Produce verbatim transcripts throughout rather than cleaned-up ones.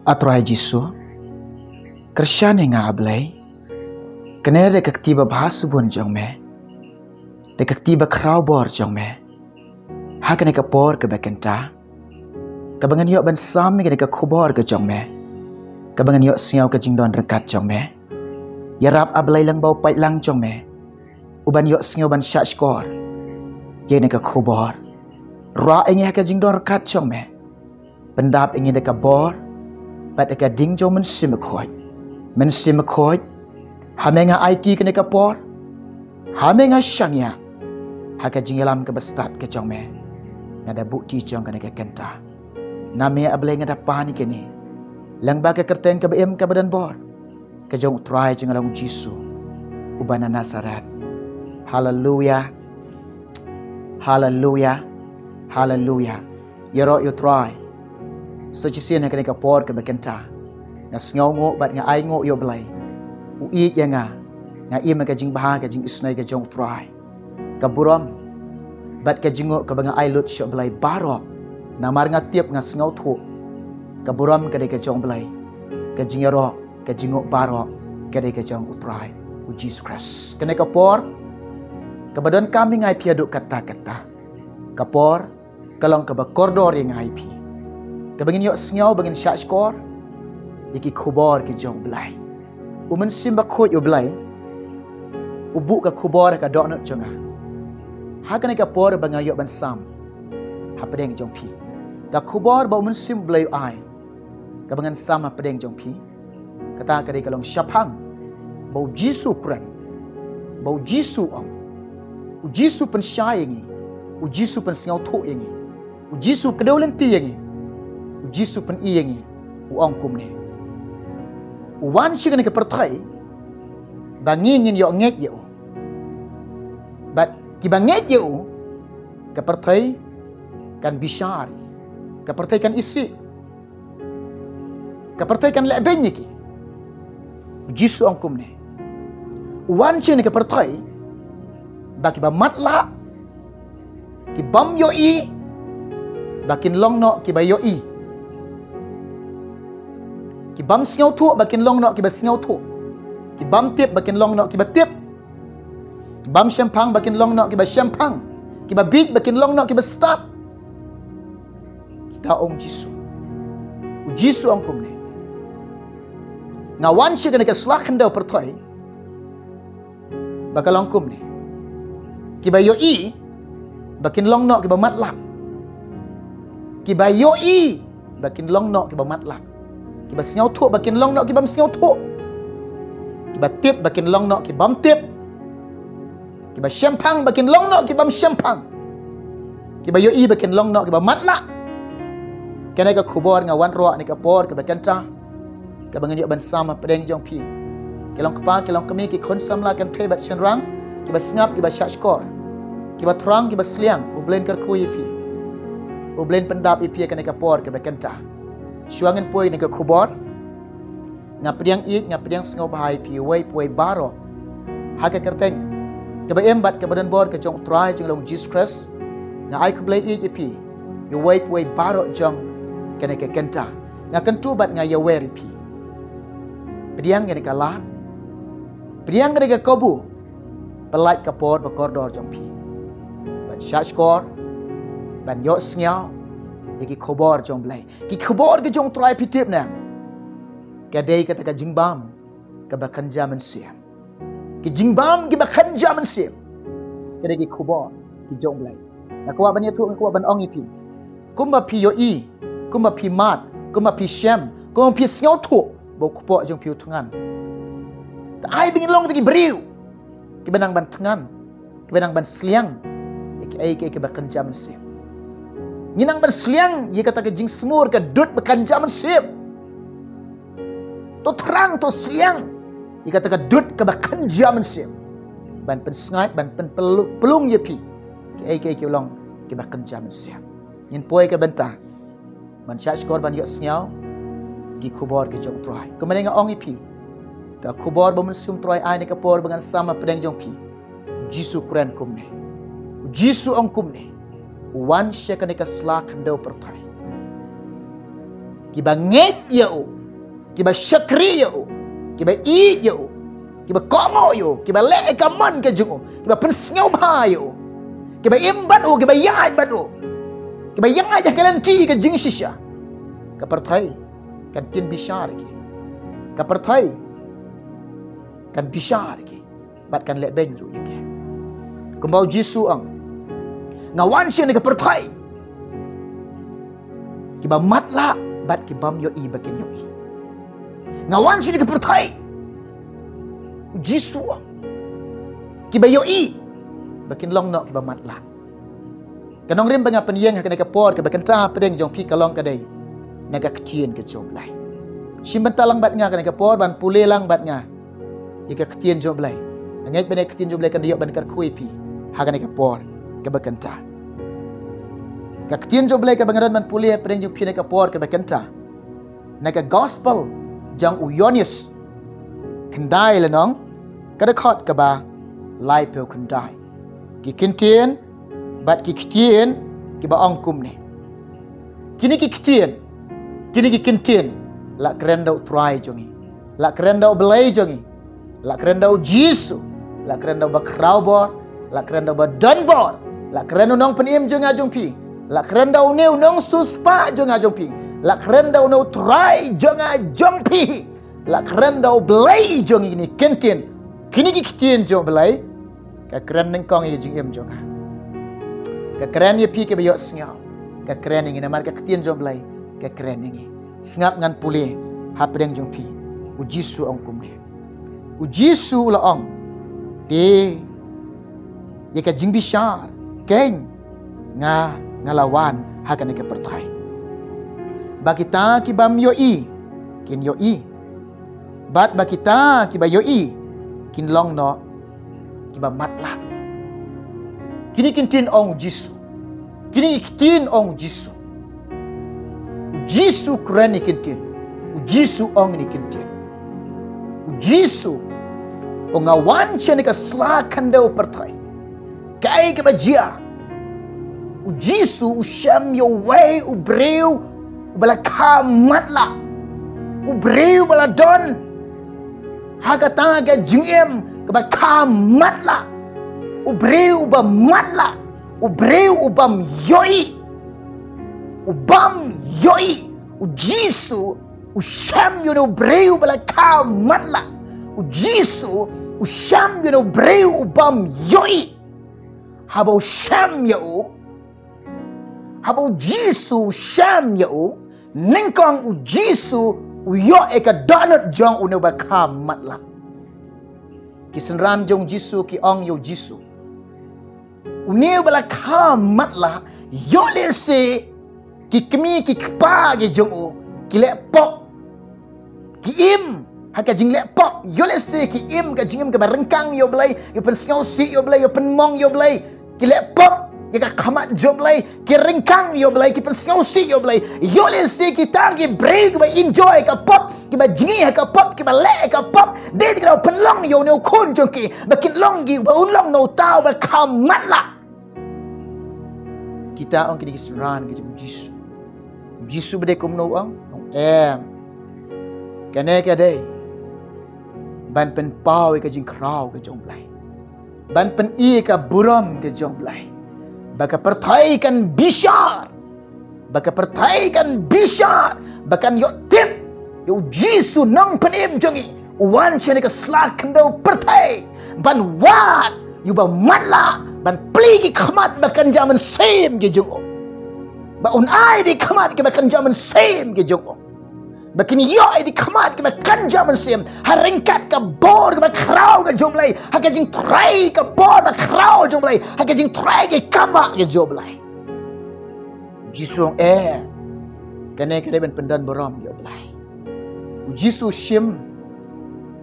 A Trai Jisu, kyrshan ïa nga A Blei. Kane dei ka kti babha sbun jong me, dei ka kti bakhraw bor jong me. Ha kane ka por kaba kynta, kaba ngan ïoh ban sam ïa kane ka khubor ka jong me, kaba ngan ïoh sngew ka jingdon ryngkat jong me. Ïarap A Blei lyngba u paidlang jong me, u ban ïoh sngew ban shahshkor ïa kane ka khubor. Rah ïa ngi ha ka jingdon ryngkat jong me. Pyndap ïa ngi da ka bor bad da ka ding jong u Mynsiem Bakhuid. Mynsiem Bakhuid, ha me nga aiti kane ka por, ha me nga shaniah, ha ka jingïalam kaba stad ka jong me. Nga da buh kti jong kane ka kynta na me A Blei, nga da pan ïa kane lyngba ka kyrteng kaba im kaba don bor ka jong u Trai jong nga long Jisu uba na Nasaret. Haleluia. Haleluia. Haleluia. Ïaroh ïa u Trai. Sa shisien ha kane ka por kaba kynta, nga sngewnguh bad nga ainguh ïa U Blei. U ïeit ïa nga. Nga im ha ka jingbha ka jingisynei ka jong u Trai. Ka burom bad ka jingnguh kaba nga ai lut sha U Blei baroh. Namar nga tip, nga sngewthuh ka burom ka dei ka jong U Blei. Ka jingïaroh, ka jingnguh baroh ka dei ka jong u Trai, u Jisu Khrist. Kane ka por kaba donkam ïa nga ïa phi haduh katta katta. Ka por ka long kaba kordor ïa nga ïa phi, kaba ngin ïoh sngew, ba ngin shahshkor ïa ki khubor ki jong U Blei. U Mynsiem Bakhuid U Blei u buh ka khubor ha ka dohnud jong nga ha kane ka por ba nga ïoh ban sam hapdeng jong phi. Ka khubor ba u Mynsiem U Blei u ai kaba ngan sam hapdeng jong phi, kata ka dei ka long shaphang ba u Jisu u kren, ba u Jisu u ong, u Jisu u pynshai ïa ngi, u Jisu u pynsngewthuh ïa ngi, u Jisu u kdew lynti ïa ngi, u Jisu u pyni ïa ngi. U ong kumne: U wan sha kane ka pyrthei ba ngi ngin ïoh ngeit ïa u. Bad kiba ngeit ïa u, ka pyrthei kan bishar, ka pyrthei kan isih, ka pyrthei kan lehbeiñ ïa ki. U Jisu u ong kumne: U wan sha kane ka pyrthei ba kiba matlah, ki bym ïohi, ba kin long noh kiba ïohi, ki bym sngewthuh, ba kin long noh kiba sngewthuh, ki bym tip, ba kin long noh kiba tip, ki bym shemphang, ba kin long noh kiba shemphang, kiba bieit, ba kin long noh kiba stad. Kita ong Jisu. U Jisu u ong kumne: Nga wan sha kane ka sla khyndew pyrthei ba ka long kumne: kiba ïohi, ba kin long noh kiba matlah, kiba ïohi, ba kin long noh kiba matlah, kiba sngewthuh, ba kin long noh ki bym sngewthuh, kiba tip, ba kin long noh ki bym tip, kiba shemphang, ba kin long noh ki bym shemphang, kiba ïohi, ba kin long noh kiba matlah. Kane ka khubor nga wanrah ha kane ka por kaba kynta, kaba ngan ïoh ban sam hapdeng jong phi. Ki long kpa, ki long kmie, ki khun samla, kynthei bad shynrang, kiba sngap, kiba shahshkor, kiba thrang, kiba sliang, U Blei un kyrkhu ïa phi, U Blei un pyndap ïa phi ha kane ka por kaba kynta. Shuwa ngin poi ha kane ka khubor, nga pdiang ïeit, nga pdiang sngewbha ïa phi uwei pa uwei baroh ha ka kyrteng kaba im bad kaba don bor ka jong u Trai jong ngi long Jisu Khrist. Nga ai khublei ïeit ïa phi, ïa uwei pa uwei baroh jong kane ka kynta. Nga kyntu bad nga ïawer ïa phi. Pdiang kane ka lad, pdiang kane ka kabu, pyllait ka por ba kordor jong phi ban shahshkor, ban ïohsngew ïa ki khubor jong U Blei. Ki khubor ki jong u Trai, phi tip ne, ka dei kata ka jingbam kaba kynja mynsiem. Ki jingbam kiba kynja mynsiem ka dei ki khubor ki jong U Blei. Nga kwah ban ïathuh, nga kwah ban ong ïa phi, kumba phi ïohi, kumba phi mad, kumba phi shem, kumba phi sngewthuh ba u kpoh jong phi u thngan, ta ai ba ngin long kita ki briew kiba nang ban thngan, kiba nang ban sliang ïa kiei kiei kiba kynja mynsiem. Ngi nang ban sliang ïa kata ka jingsmur, ka dud ba kynja mynsiem. To thrang, to sliang ïa kata ka dud kaba kynja mynsiem, ban pynsngaid, ban pynpylung ïa phi kiei kiei ki long kiba kynja mynsiem. Ngin poi ka bynta ban shahshkor, ban ïohsngew ki khubor ki jong u Trai. Kumne nga ong ïa phi, ka khubor ba u Mynsiem u Trai ai ha kane ka por ba ngan sam hapdeng jong phi. U Jisu u kren kumne. U Jisu u ong kumne: U wan sha kane ka sla khyndew pyrthei. Kiba ngeit ïa u, kiba shakri ïa u, kiba ïeit ïa u, kiba kohnguh ïa u, kiba leh ïa ka mon ka jong u, kiba pynsngewbha ïa u, kiba im bad u, kiba ïaid bad u, kiba ïaid ha ka lynti ka jingshisha. Ka pyrthei kan ktien bishar ïa ki. Ka pyrthei kan bishar ïa ki bad kan leh beiñ ruh ïa ki. Kumba u Jisu u ong, nga wan sha kane ka pyrthei, kiba matlah bad kibym ïohi ba kin ïohi. Nga wan sha kane ka pyrthei, u Jisu u ong, kiba ïohi ba kin long noh kiba matlah. Ka nongrim ba nga pynïeng ha kane ka por, kaba kynta hapdeng jong phi ka long ka dei na ka ktien ka jong u Blei. Shim bynta lang bad nga ha kane ka por, ban pule lang bad nga ïa ka ktien jong u Blei. Nga ngeit ba kane ka ktien jong u Blei kan ïoh ban kyrkhu ïa phi ha kane ka por kaba kynta. Ka ktien jong u Blei kaba nga don ban pule hapdeng jong phi ha kane ka por kaba kynta na ka gospel jong u Ïoannis, khyndai lynnong, ka dkhot kaba laiphew khyndai. Ki ktien bad ki ktien kiba ong kumne. Kine ki ktien, kine ki ktien, la kren da u Trai jong ngi, la kren da u Blei jong ngi, la kren da u Jisu, la kren da uba khraw bor, la kren da uba don bor, la kren u nongpynim jong nga jong phi, la kren da une u nongsiewspah jong nga jong phi, la kren da une u Trai jong nga jong phi, la kren da u Blei jong ngi. Kine ki ktien, kine ki ktien jong u Blei ka kren nyngkong ïa ka jingim jong nga. Ka kren ïa phi kiba ïohsngew. Ka kren ïa ngi namar ka ktien jong u Blei ka kren ïa ngi. Sngap, ngan pule hapdeng jong phi. U Jisu u ong kumne. U Jisu u la ong, te ïa ka jingbishar, keiñ nga, nga la wan ha kane ka pyrthei ba kita kibym ïohi kin ïohi, bad ba kita kiba ïohi kin long noh kiba matlah. Kine ki ktien ong u Jisu. Kine ki ktien ong u Jisu. U Jisu u kren ïa kine ki ktien. U Jisu u ong ïa kine ki ktien. U Jisu u ong, nga wan sha kane ka sla khyndew pyrthei. Kaei kaba jia? U Jisu u shem ïa uwei u briew uba la kha matlah. U briew uba la don ha kata ka jingim kaba kha matlah. U briew uba matlah. U briew ubym ïohi. Ubym ïohi. U Jisu u shem ïa une u briew uba la kha matlah. U Jisu u shem ïa une u briew ubym ïohi. Haba u shem ïa u, haba u Jisu u shem ïa u, nyngkong u Jisu u ïoh ïa ka dohnud jong une uba kha matlah. Ki synran jong u Jisu ki ong ïa u Jisu, une uba la kha matlah, ïoh lehse ki kmie ki kpa ki jong u ki leh pop, ki im ha ka jingleh pop. Ïoh lehse ki im ka jingim kaba ryngkang ïa u Blei, ïa pynsngewsih ïa u Blei, ïa pynmong ïa u Blei. Ki leh pop ïa ka khmat jong u Blei, ki ryngkang ïa u Blei, ki pynsngewsih ïa u Blei. Ïoh lehse kita ki briew kiba enjoy ka pop, kiba jngi ha ka pop, kiba leh ha ka pop, dei te ki la pynlong ïa une u khun jong ki ba kin long ki, ba un long na uta uba kha matlah. Kita ong kine ki synran ki jong u Jisu. U Jisu ba dei kumno u ong? U ong, em, kane ka dei ban pynpaw ïa ka jingkhraw ka jong u Blei, ban pyni ïa ka burom ka jong u Blei, ba ka pyrthei kan bishar, ba ka pyrthei kan bishar, ba kan ïoh tip ïa u Jisu nongpynim jong ngi, u wan sha kane ka sla khyndew pyrthei ban wad ïa uba matlah, ban plie ki khmat ba kynja mynsiem ki jong u, ba un ai ïa ki khmat kiba kynja mynsiem ki jong u, ba kin ïoh ïa ki khmat kiba kynja mynsiem ha ryngkat ka bor kaba khraw ka jong u Blei, ha ka jingtrei ka bor ba khraw jong u Blei, ha ka jingtrei ki kambah ka jong u Blei. U Jisu u ong, eh, kane ka dei ban pyndon burom ïa u Blei. U Jisu u shim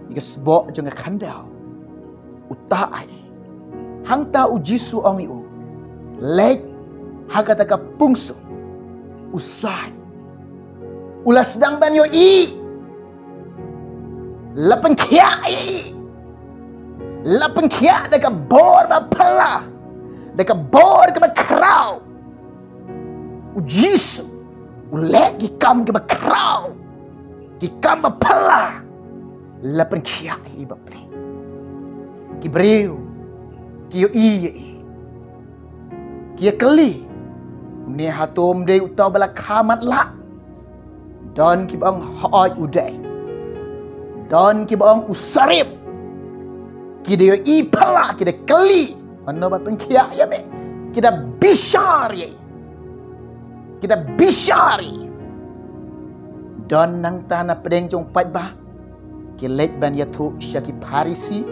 ïa ka sboh jong ka khyndew, u tah ai. Hangta u Jisu u ong ïa u, leit ha kata ka pungsung, u sait. U la sdang ban ïohi. La pynkhiah ïa i. La pynkhiah da ka bor ba phylla, da ka bor kaba khraw. U Jisu U leh ki kam kiba khraw, ki kam ba phylla, la pynkhiah ïa i bapli. Ki briew ki ïohi ïa i, ki ïakylli, une hato um dei uta ba la kha matlah? Don kiba ong, hooid u dei. Don kiba ong, u sarep. Ki da ïohi phylla, ki da kylli, mano ba pynkhiah ïa me? Ki da bishar ïa i. Ki da bishar ïa i. Don nangta na pdeng jong u paidbah ki leit ban ïathuh sha ki Pharisi,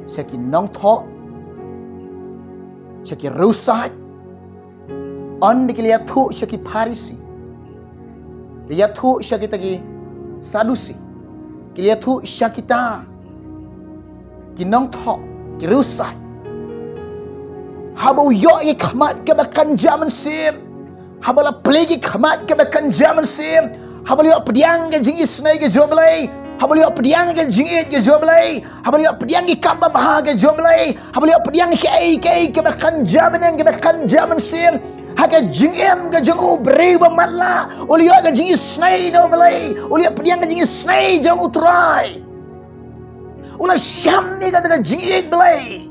sha ki nongthoh, sha ki riewsaid. Ynda ki la ïathuh sha ki Pharisi, la ïathuh sha kita ki Sadusi, ki la ïathuh sha kita ki nongthoh, ki riewsaid. Haba u ïoh ïa ki khmat kiba kynja mynsiem, haba la plie ïa ki khmat kiba kynja mynsiem, haba la ïoh pdiang ka jingisynei ka jong U Blei, haba la ïoh pdiang ka jingïeit ka jong U Blei, haba la ïoh pdiang ki kam babha ka jong U Blei, haba la ïoh pdiang kaei kaei kaba kynja bneng, kaba kynja mynsiem ha ka jingim ka jong u briew ba matlah, u la ïoh ka jingisynei na U Blei, u la ïoh pdiang ka jingisynei jong U Trai. U la shim ïa kata ka jingïeit Blei.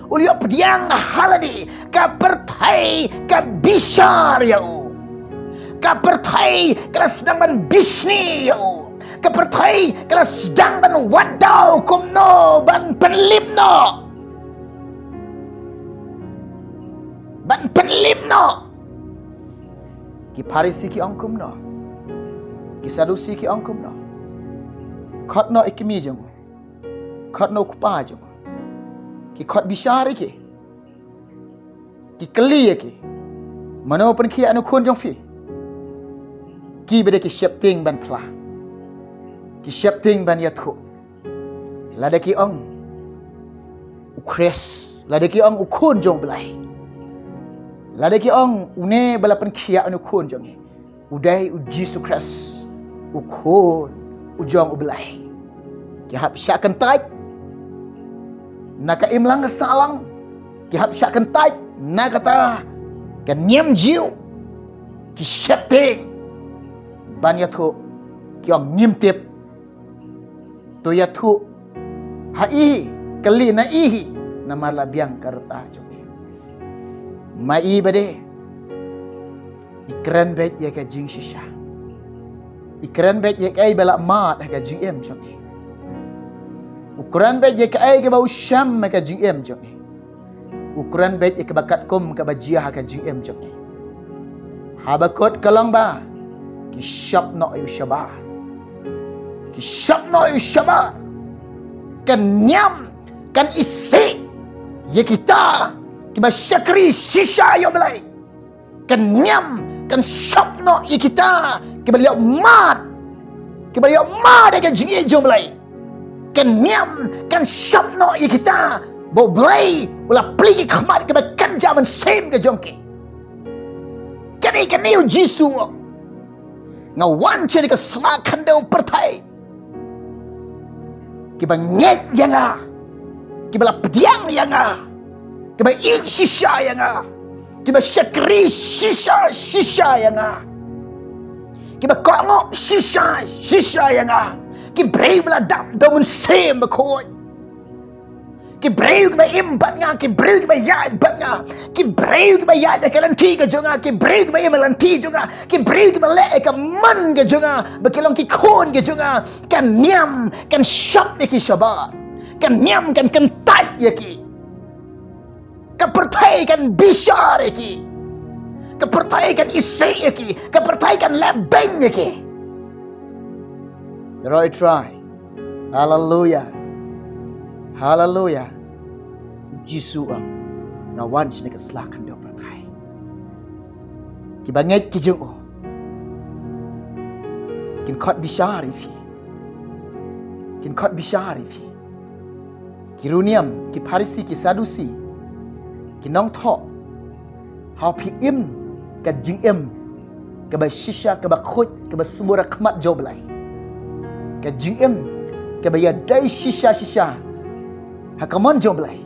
U la ïoh pdiang ha lade, ka pyrthei ka bishar ïa u. Ka pyrthei ka la sdang ban bishni ïa u. Ka pyrthei ka la sdang ban wad da u kumno ban pynlip noh. Ban pynlip noh. Ki Pharisi ki ong kumno? Ki Sadusi ki ong kumno? Khot noh ïa ki kmie jong u. Khot noh u kpa jong u. Ki khot bishar ïa ki. Ki kylli ïa ki, mano pynkhiah ïa u khun jong phi? Kiba dei ki sheptieng ban phla, ki sheptieng ban ïathuh. Lada ki ong u Khrist, lada ki ong u khun jong U Blei, lada ki ong une ba la pynkhiah ïa u khun jong ngi, u dei u Jisu Khrist, u khun u jong U Blei. Ki hap shah kyntait na ka imlang ka sahlang, ki hap shah kyntait na kata ka niam Jiw. Ki sheptieng ban ïathuh, ki ong ngim tip. To ïathuh ha i hi, kylli na i hi, namar la biang ka rta jong i. Ma i bad i, i kren beit ïa ka jingshisha. I kren beit ïa kaei ba la mad ha ka jingim jong i. U kren beit ïa kaei kaba u shem ha ka jingim jong i. U kren beit ïa kaba katkum kaba jia ha ka jingim jong i. Haba kut ka long ba ki shop noh ïa u shabar. Ki shop noh ïa u shabar. Kan niam, kan isih ïa kita kiba shakri shisha ïa U Blei. Kan niam, kan shop noh ïa kita kiba la ïoh mad, kiba la ïoh mad ha ka jingïeit jong U Blei. Kan niam, kan shop noh ïa kita ba U Blei u la plie ki khmat kiba kynja mynsiem ka jong ki. Kane, kane u Jisu u ong, nga wan sha kane ka sla khyndew pyrthei. Kiba ngeit ïa nga, kiba la pdiang ïa nga, kiba ïeit shisha ïa nga, kiba shakri shisha shisha ïa nga, kiba kohnguh shisha shisha ïa nga, ki briew ba la dap da u Mynsiem Bakhuid. Ki briew kiba im bad nga, ki briew kiba ïaid bad nga, ki briew kiba ïaid ha ka lynti ka jong nga, ki briew kiba im ha ka lynti jong nga, ki briew kiba leh ha ka mon ka jong nga ba ki long ki khun ka jong nga. Kan niam, kan shop ïa ki shabar. Kan niam, kan kyntait ïa ki. Ka pyrthei kan bishar ïa ki. Ka pyrthei kan isih ïa ki. Ka pyrthei kan leh beiñ ïa ki. Trai, trai. Haleluya. Haleluya. Jisu u ong, nga wan sha kane ka sla khyndew pyrthei. Kiba ngeit ki jong u kin khot bishar ïa phi. Kin khot bishar ïa phi. Ki riewniam, ki Pharisi, ki Sadusi, ki nongthoh, haba phi im ka jingim kaba shisha, kaba khuid, kaba sumur ha khmat jong U Blei, ka jingim kaba ïadei shisha shisha ha ka mon jong U Blei,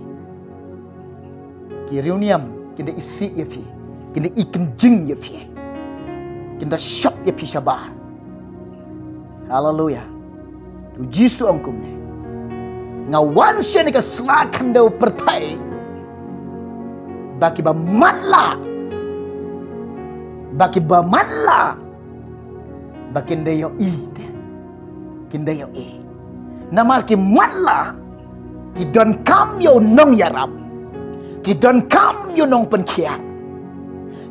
ki riewniam kin da isih ïa phi, kin da ikynjing ïa phi. kin da shop ïa phi shabar. Haleluya. To Jisu ong kumne, nga wan sha kane ka sla khyndew pyrthei ba kiba matlah, ba kiba matlah ba kin da ïohi te, kin da ïohi. Namar ki matlah ki donkam ïa u nongïarap, ki donkam ïa u nongpynkhiah,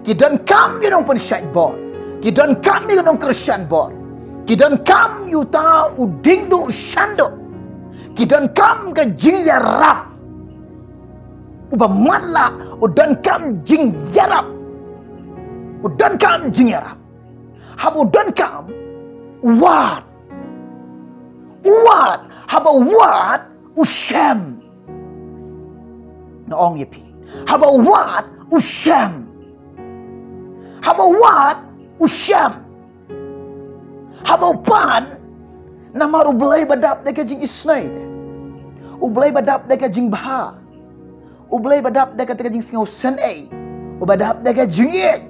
ki donkam ïa u nongpynshait bor, ki donkam ïa u nongkyrshan bor, ki donkam ïa uta u diengduh shanduh, ki donkam ka jingïarap. Uba matlah u donkam jingïarap. U donkam jingïarap. Haba u donkam, u wad. U wad, haba u wad, u shem. Nga ong ïa phi, haba u wad, u shem. Haba u wad, u shem. Haba u pan, namar U Blei ba dap da ka jingisnei. U Blei ba dap da ka jingbha. U Blei ba dap da kata ka jingsngewsynei. Uba dap da ka jingïeit.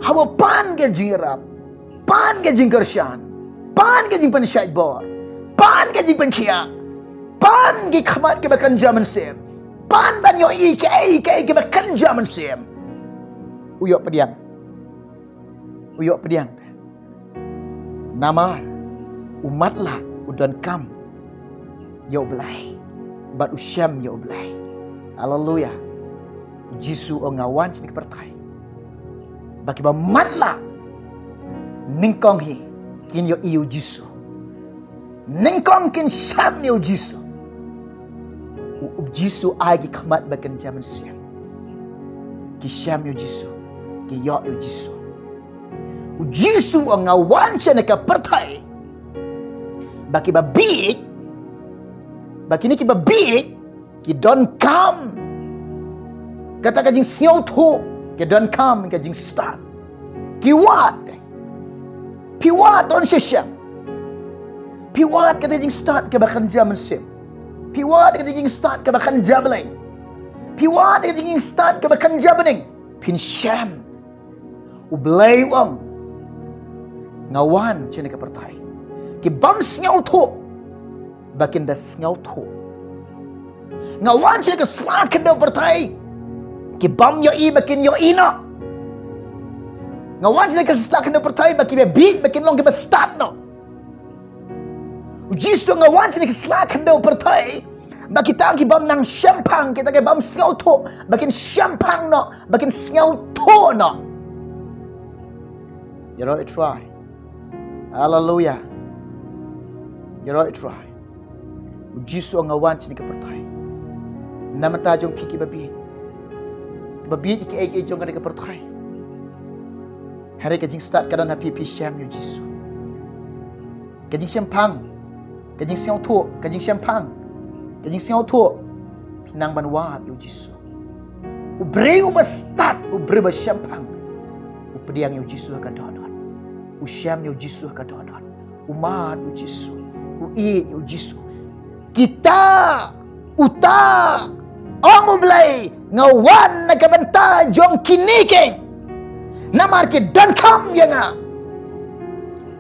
Haba pan ka jingïarap, pan ka jingkyrshan, pan ka jingpynshait bor, pan ka jingpynkhiah, pan ki khmat kiba kynja mynsiem, pan ban ïohi kaei kaei kiba kynja mynsiem, u ïoh pdiang. U ïoh pdiang. Namar u matlah u donkam ïa U Blei bad u shem ïa U Blei. Haleluya. U Jisu u ong, nga wan sha kane ka pyrthei ba kiba matlah nyngkong hi kin ïohi ïa U Jisu. Nyngkong kin shem ïa U Jisu. U, U Jisu ai ki khmat ba kynja mynsiem. Ki shem ïa U Jisu. Ki ïoh ïa U Jisu. U Jisu u ong, nga wan sha kane ka pyrthei ba kiba bieit, ba kine kiba bieit ki donkam kata ka jingsngewthuh, ki donkam ka jingstad. Ki wad. Phi wad, don shisha. Phi wad kata ka jingstad kaba kynja mynsiem. Phi wad kata ka jingstad kaba kynja Blei. Phi wad kata ka jingstad kaba kynja bneng. Phin shem. U Blei u ong, nga wan sha kane ka pyrthei. Ki bym sngewthuh ba kin da sngewthuh. Nga wan sha kane ka sla khyndew pyrthei. Ki bym ïohi ba kin ïohi noh. Nga wan sha kane ka sla khyndew pyrthei ba kiba bieit ba kin long kiba stad noh. U Jisu u ong, nga wan sha kane ka sla khyndew pyrthei ba kita ki bym nang shemphang, kita ki bym sngewthuh, ba kin shemphang noh, ba kin sngewthuh noh. Ïaroh i Trai. Haleluya. Ïaroh i Trai. U Jisu u ong, nga wan sha kane ka pyrthei. Na bynta jong phi kiba bieit. Kiba bieit ïa kiei kiei jong kane ka pyrthei. Hynrei ka jingstad ka don ha phi, phi shem ïa U Jisu. Ka jingshemphang, ka jingsngewthuh, ka jingshemphang, ka jingsngewthuh, phi nang ban wad ïa U Jisu. U briew uba stad, u briew uba shemphang, u pdiang ïa U Jisu ha ka dohnud. U shem ïa U Jisu ha ka dohnud. U mad ïa U Jisu. U ïeit ïa U Jisu. Kita, uta, ong U Blei, nga wan na ka bynta jong kine keiñ. Namar ki donkam ïa nga.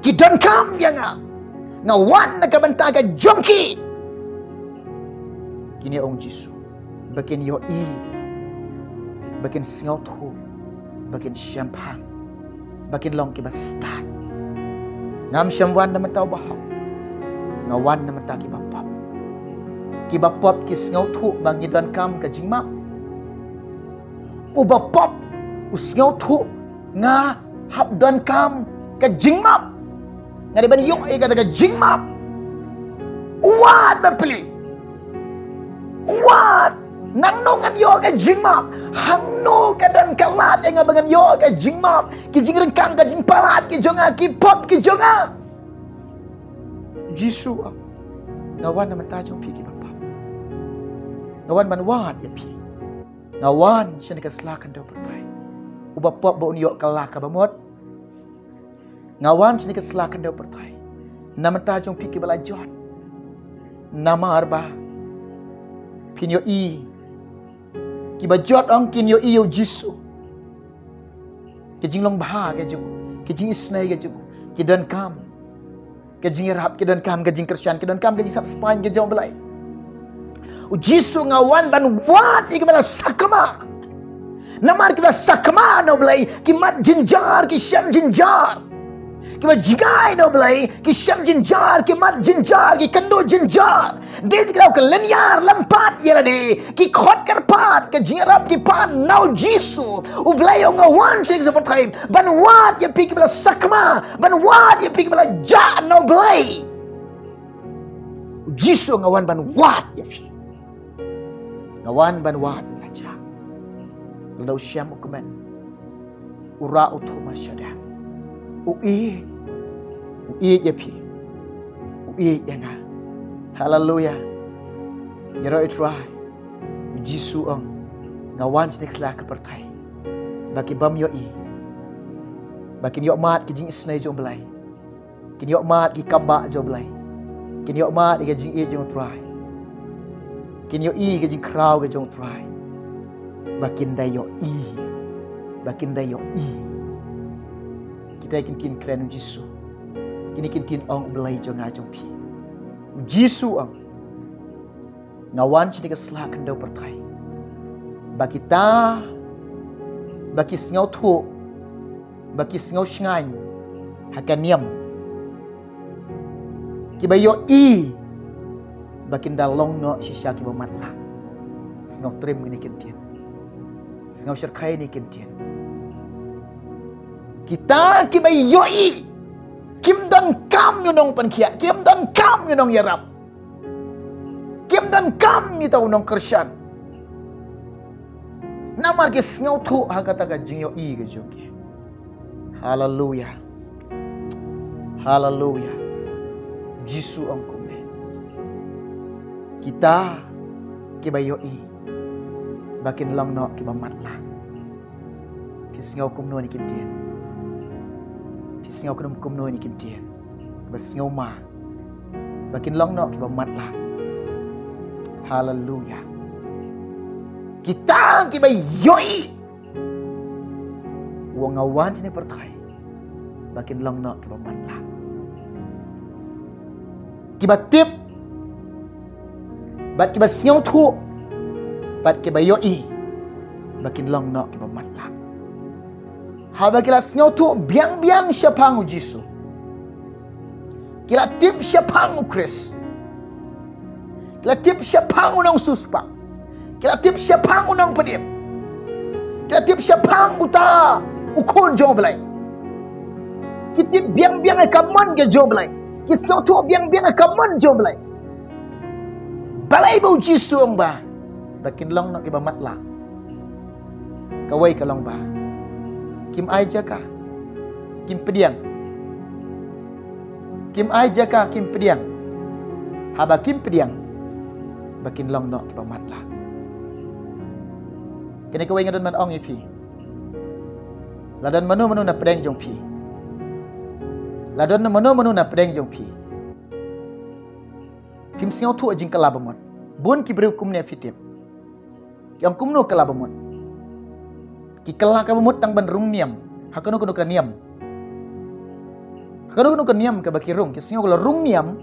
Ki donkam ïa nga. Nga wan na ka bynta ka jong ki. Kine, ong Jisu, ba kin ïohi, ba kin sngewthuh, ba kin shemphang, ba kin long kiba stad. Ngam shym wan na bynta uba hok. Nga wan na bynta kiba pop. Kiba pop ki sngewthuh ba ngi donkam ka jingmap. Uba pop u sngewthuh nga hap donkam ka jingmap. Nga dei ban ïoh ïa kata ka jingmap. Wat bapli. Wat. Nangno ngan ïoh ka jingmap? Hangno ka don ka lad ïa nga ba ngan ïoh ka jingmap? Ki jingryngkang, ka jingpalat ki jong nga, ki pop ki jong nga. Jisu, nga wan na bynta jong phi kiba pop. Nga wan ban wad ïa phi. Nga wan sha kane ka sla khyndew pyrthei. Uba pop ba un ïoh ka la kaba mut. Nga wan sha kane ka sla khyndew pyrthei na bynta jong phi kiba la jot. Namar ba phin ïohi, kiba jot ong kin ïohi ïa u Jisu. Ka jinglong bha ka jong u, Ki jingisynei ka jong u, ki donkam ka jingïarap, ki donkam ka jingkyrshan, ki donkam ka jingsap spaiñ ka jong u Blei. U Jisu nga wan ban wad ïa kiba la sakma. Namar kiba sakma na u Blei ki mad jynjar, ki shem jynjar. Kiba jngai na u Blei ki shem jynjar, ki mad jynjar, ki kynduh jynjar. Dei ki daw ka lyniar lympat ïa lade, ki khot kyrpad, ka jingïarap ki pan na u Jisu. U Blei u ong nga wan sha ka pyrthei ban wad ïa phi kiba la sakma, ban wad ïa phi kiba la jah na u Blei. U Jisu nga wan ban wad ïa phi. Nga wan ban wad ïa phi la jah. Lada u shem u kmen, u rah u thuma shada. U ïeit, u ïeit ïa phi, u ïeit ïa nga. Haleluya. Ïaroh ïa u Trai. U Jisu u ong nga wan sha ka sla ka pyrthei ba ki bym ïohi ba kin ïoh mad ka jingisynei jong u Blei. Kin ïoh mad ki kambah jong u Blei. Kin ïoh mad ïa ka jingïeit jong u Trai. Kin ïohi ka jingkhraw ka jong u Trai. Ba kin da ïohi. Ba kin da ïohi. Kita kin kin kren u Jisu. Kine kin kin ong u Blei jong nga jong phi. U Jisu u ong nga wan sha ka sla khyndew pyrthei ba kita ba ki sngewthuh, ba ki sngewshngaiñ ha ka niam, kiba ïohi ba kin da long noh shisha kiba matlah. Sngewtriem kine ki ktien. Sngewshyrkhei kine ki ktien. Kita kiba ïohi kim donkam ïa u nongpynkhiah, kim donkam ïa u nongïarap. Kim donkam ïa uta u nongkyrshan. Namar ki sngewthuh ha kata ka jingïohi ka jong ki. Haleluya. Haleluya. Jisu u ong kumne. Kita kiba ïohi ba kin long noh kiba matlah. Phi sngew kumno ïa kine ki ktien? Phi sngew kumno ïa kine ki ktien? Kiba sngewma ba kin long noh kiba matlah. Haleluya. Kita kiba ïohi. U ong nga wan sha kane ka pyrthei ba kin long noh kiba matlah. Kiba tip bad kiba sngewthuh bad kiba ïohi ba kin long noh kiba matlah. Haba ki la sngewthuh biang biang shaphang u Jisu, ki la tip shaphang u Khrist, ki la tip shaphang u nongsiewspah, ki la tip shaphang u nongpynim, ki la tip shaphang uta u Khun jong u Blei. Ki tip biang biang ïa ka mon ka jong u Blei. Ki sngewthuh biang biang ïa ka mon jong u Blei. Balei ba u Jisu u ong ba ba kin long noh kiba matlah? Kawei ka long ba kim ai jaka, kim pdiang. Kim ai jaka, kim pdiang. Haba kim pdiang ba kin long noh kiba matlah. Kane kawei nga don ban ong ïa phi. La don mano mano na pdeng jong phi, la don mano mano na pdeng jong phi, phim sngewthuh jingkylla bamut. Bun ki briew kumne, phi tip. Ki ong kumno kylla bamut? Ki kylla ka bamut tang ban rung niam ha kano kano ka niam. Ha kano kano ka niam kaba ki rung, ki sngew ka la rung niam.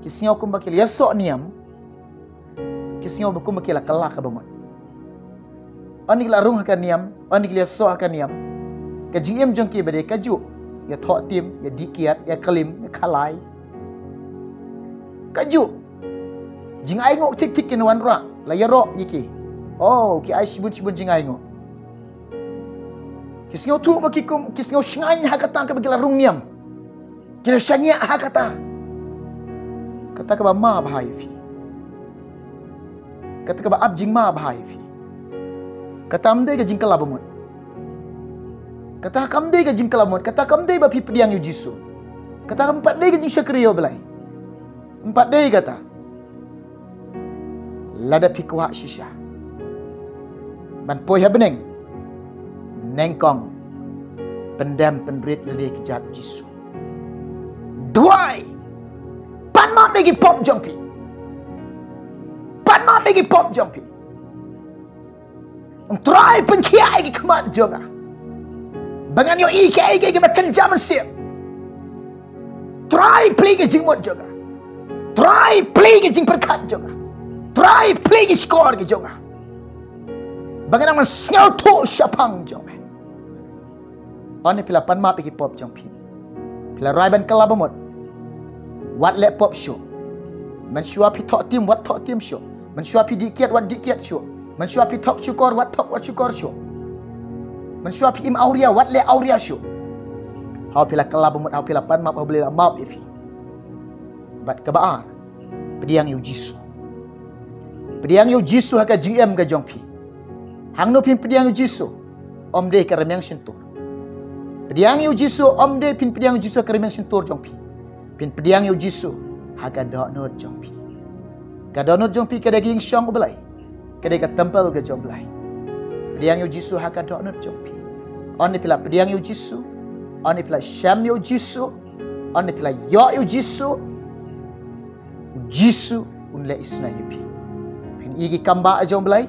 Ki sngew kumba ki la ïasoh niam. Ki sngew ba kumba ki la kylla ka bamut. Ynda ki la rung ha ka niam, ynda ki la ïasoh ha ka niam, ka jingim jong ki ba dei kajuh, ïa thoh tim, ïa dih kiad, ïa klim, ïa khalai. Kajuh. Jingainguh thik thik kin wanrah, la ïaroh ïa ki. Oh, ki ai shibun shibun jingainguh. Ki sngewthuh ba ki kum, ki sngewshngaiñ ha kata kaba ki la rung niam. Ki la shaniah ha kata. Kata kaba ma bha ïa phi. Kata kaba ap jingma bha ïa phi. Kata kam dei ka jingkylla bamut. Kata kam dei ka jingkylla bamut. Kata kam dei ba phi pdiang ïa u Jisu. Kata kam pat dei ka jingshakri ïa u Blei. Kam pat dei kata. Lada phi kwah shisha ban poi ha bneng, nyngkong pyndem pynrit ïa lade ki kjat u Jisu. Duwai. Pan map ïa ki pop jong phi. Pan map ïa ki pop jong phi. Ong Trai, pynkhiah ïa ki khmat jong nga. Ba ngan ïohi kaei kaei kaba kynja mynsiem. Trai plie ka jingmut jong nga. Trai plie ka jingpyrkhat jong nga. Trai plie ka shkor ka jong nga. Ba ngan nang sngewthuh shaphang jong me. Ynda phi la pan map ïa ki pop jong phi, phi la rai ban kylla ba mut, wat leh pop shuh. Mynshuwa phi thoh tim, wat thoh tim shuh. Mynshuwa phi dih kiad, wat dih kiad shuh. Mynshuwa phi thok shukor, wat thok, wat shukor shuh. Mynshuwa phi im awria, wat leh awria shuh. Haba phi la kylla ba mut, haba phi la pan map, haba U Blei la map ïa phi. Bad kaba ar, pdiang ïa U Jisu. Pdiang ïa U Jisu ha ka jingim ka jong phi. Hangno phin pdiang ïa U Jisu? Ym dei ka rmiang shyntur. Pdiang ïa U Jisu, ym dei phin pdiang ïa U Jisu ha ka rmiang shyntur jong phi. Phin pdiang ïa U Jisu ha ka dohnud jong phi. Ka dohnud jong phi ka dei ka ïingshong U Blei. Ka dei ka templ ka jong U Blei. Pdiang ïa U Jisu ha ka dohnud jong phi. Ynda phi la pdiang ïa U Jisu, ynda phi la shem ïa U Jisu, ynda phi la ïoh ïa U Jisu, U Jisu un leh isynei ïa phi. Phin ïohi ki kam ba jong U Blei.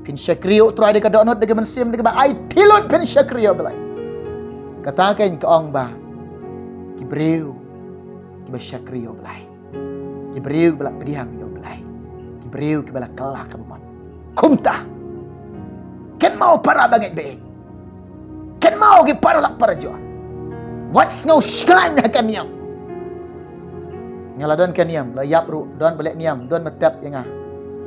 Phin shakri ïa U Trai da ka dohnud, da ka mynsiem, da kaba aiti lut phin shakri ïa U Blei. Kata ka ïa ka ong ba ki briew kiba shakri ïa U Blei, ki briew kiba la pdiang ïa U Blei, ki briew kiba la kylla ka ba mut. Kumta, kynmaw para bangeit baieit, kynmaw ki para lok para jor, wat sngew shngaiñ ha ka niam. Nga la don ka niam, la ïap ruh, don ba leh niam, don ba tep ïa nga.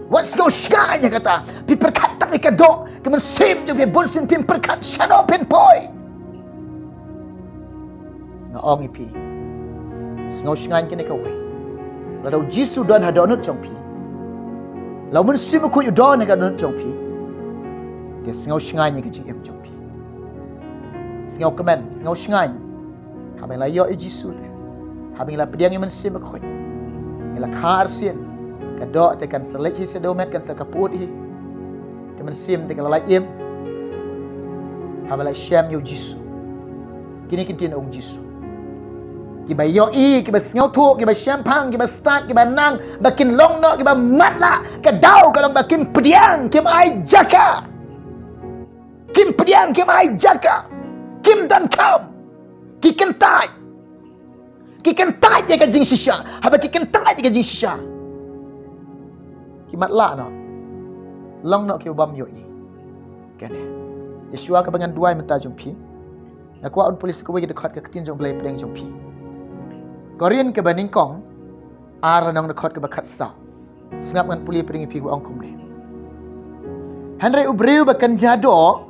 Wat sngew shngaiñ ha kata. Phi pyrkhat tang ïa ka doh, ka mynsiem jong phi bunsien phim pyrkhat shano phin poi. Nga ong ïa phi, sngew shngaiñ kane kawei. Lada U Jisu u don ha dohnud jong phi, lada U Mynsiem Bakhuid u don ha ka dohnud jong phi, te sngew shngaiñ ïa ka jingim jong phi. Sngew kmen, sngew shngaiñ. Haba ngi la ïoh ïa U Jisu te, haba ngi la pdiang ïa U Mynsiem Bakhuid, ngi la kha arsien, ka doh te kan sa leit hi sha dewmet, kan sa kput hi. Ka mynsiem te ka la lait im haba la shem ïa U Jisu. Kine ki ktien u ong U Jisu, kiba ïohi, kiba sngewthuh, kiba shemphang, kiba stad, kiba nang ba kin long noh kiba matlah, ka daw ka long ba kim pdiang, kim ai jaka. Kim pdiang, kim ai jaka. Kim donkam. Ki kyntait. Ki kyntait ïa ka jingshisha. Haba ki kyntait ïa ka jingshisha, ki matlah noh, long noh kiba bym ïohi. Kane, te shuwa kaba ngan duwai mynta jong phi, nga kwah un pule sa kawei ka dkhot ka ktien jong U Blei hapdeng jong phi. Korinth kaba nyngkong, ar, lynnong dkhot kaba khatsaw. Sngap, ngan pule hapdeng ïa phi, ba ong kumne: Hynrei u briew ba kynja doh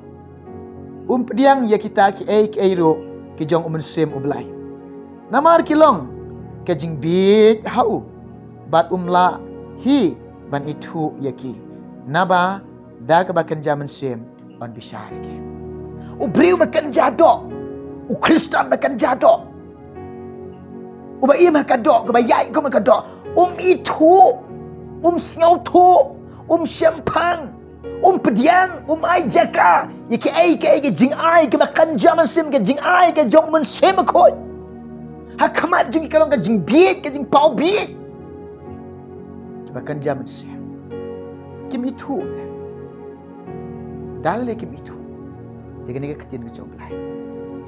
um pdiang ïa kita kiei kiei ruh ki jong U Mynsiem U Blei, namar ki long ka jingbieit ha u, bad um lah hi ban ithuh ïa ki, naba da kaba kynja mynsiem yn bishar ïa ki. U briew ba kynja doh, u Khristan ba kynja doh, uba im ha ka doh, kaba ïaid kum ha ka doh, um ithuh, um sngewthuh, um shemphang, um pdiang, um ai jaka ïa kiei kiei ki jingai kiba kynja mynsiem, ki jingai ki jong U Mynsiem Bakhuid. Ha khmat jong ki ka long ka jingbieit, ka jingpawbieit. Kiba kynja mynsiem kim ithuh te. Dang lei kim ithuh. Te kane ka ktien ka jong U Blei.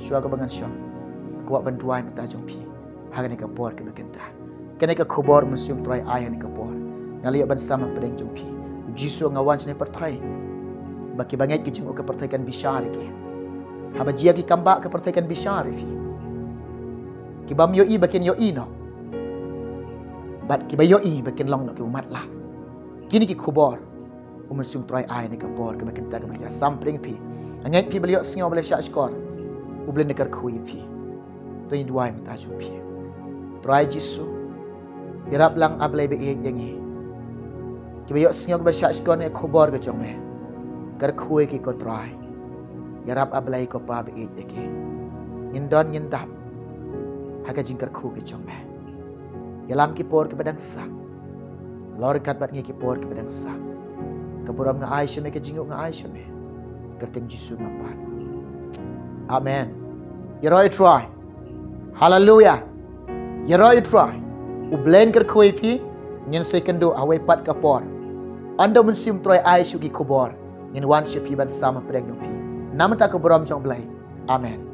Shuwa kaba ngan shong, nga kwah ban duwai mynta jong phi ha kane ka por kaba kynta. Kane ka khubor U Mynsiem Trai ai ha kane ka por, nga la ïoh ban sam hapdeng jong phi. U Jisu, nga wan shane pyrthei ba kiba ngeit ka jong u ka pyrthei kan bishar ïa ki. Haba jia ki kam ba ka pyrthei kan bishar ïa phi. Ki bym ïohi ba kin ïohi noh, bad kiba ïohi ba kin long noh kiba matlah. Kine ki khubor U Mynsiem Trai ai ha kane ka por kaba kynta kaba ngi ïa sam hapdeng phi. Nga ngeit phi ba la ïohsngew, ba la shahshkor, U Blei un kyrkhu ïa phi. To ngin duwai mynta jong phi. Trai Jisu, ïarap lang, A Blei ba ïeit, ïa ngi kiba ïohsngew, kiba shahshkor ïa ka khubor ka jong me. Kyrkhu ïa ki, ko Trai. Ïarap, A Blei ko Pa ba ïeit, ïa ki. Ngin don ngin dap ha ka jingkyrkhu ka jong me. Ïalam ki por kiba dang sah. Halor ryngkat bad ngi ki por kiba dang sah. Ka burom nga ai sha me, ka jingïoh nga ai sha me. Kyrteng Jisu nga pan. Amen. Ïaroh ïa U Trai. Haleluya. Ïaroh ïa U Trai. U Blei un kyrkhu ïa phi. Ngin sa ïakynduh ha kawei pat ka por. Ynda U Mynsiem Trai ai shuh ki khubor, ngin wan sha phi ban sam hapdeng jong phi. Namar kata ka burom jong U Blei. Amen.